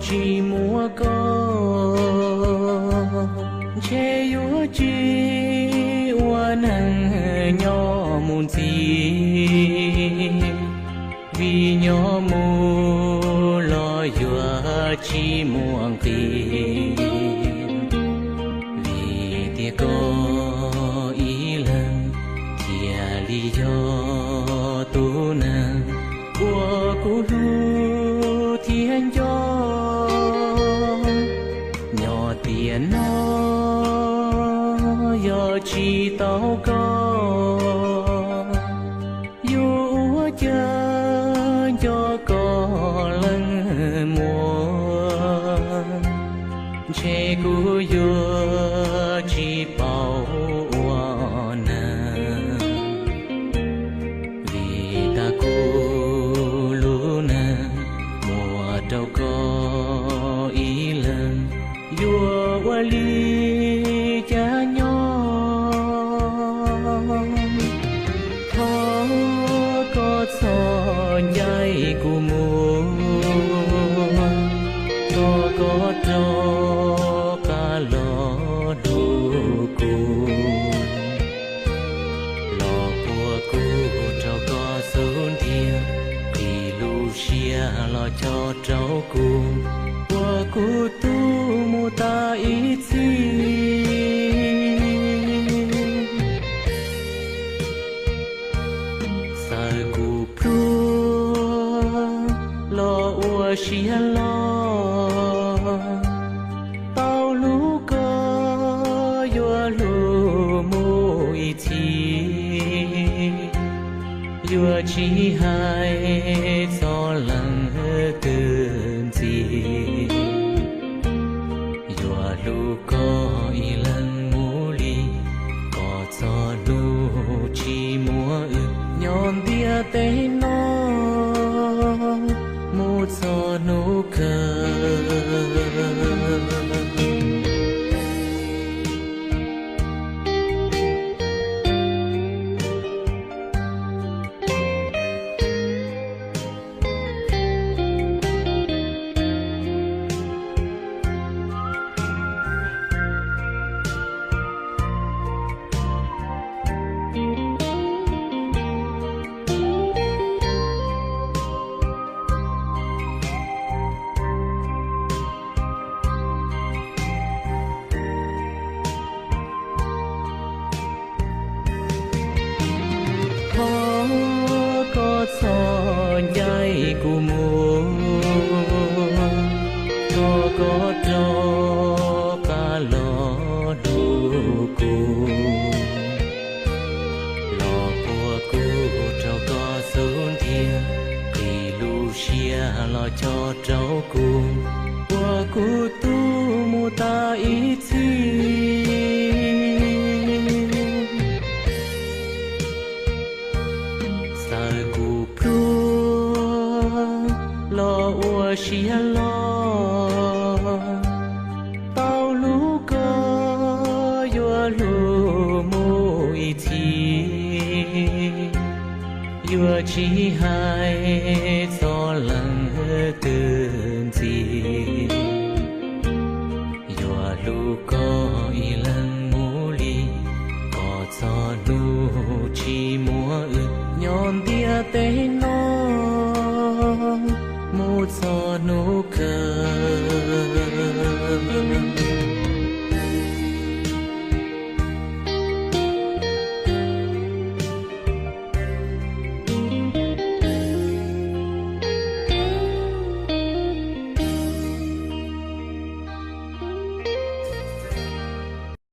Tsis muaj koj, ntshe yuav tsis ua neeg nyob mus ntxiv, vim nyob mus los yuav tsis muaj nqis. Vim tias koj ib leeg thiaj li yog tus neeg uas kuv hlub thiab nco. Nyob tiam no yog tsis tau koj, yuav ua cas nco koj leej muag, ntshe kuv yuav tsis paub ua neeg. Vim tas kuv lub neej muaj rau koj ib leeg, yuav ua li cas nyob. Thov koj txhob ncaim kuv mus, thov koj rov qab los hlub kuv, los puag kuv rau koj xub ntiag, qhib lub siab los coj rau kuv, ua kuv tub mus tas ib txhis. Txawm kuv pluag los ua siab loj, tau hlub koj yuav hlub mus ib txhis, yuav tsis hais txog leej twg ntxiv. Yuav hlub koj ib leeg mus li, kom txog hnub tsis muaj wb, nyob ntiaj teb no mus txog hnub kawg. Thov koj txhob ncaim kuv mus, thov koj rov qab los hlub kuv, los puag kuv rau koj xub ntiag, qhib lub siab los coj rau kuv, ua kuv tub mus tas ib txhis. Txawm kuv pluag los ua siab loj, tau hlub koj yuav hlub mus ib txhis, yuav tsis hais txog leej twg ntxiv. Yuav hlub koj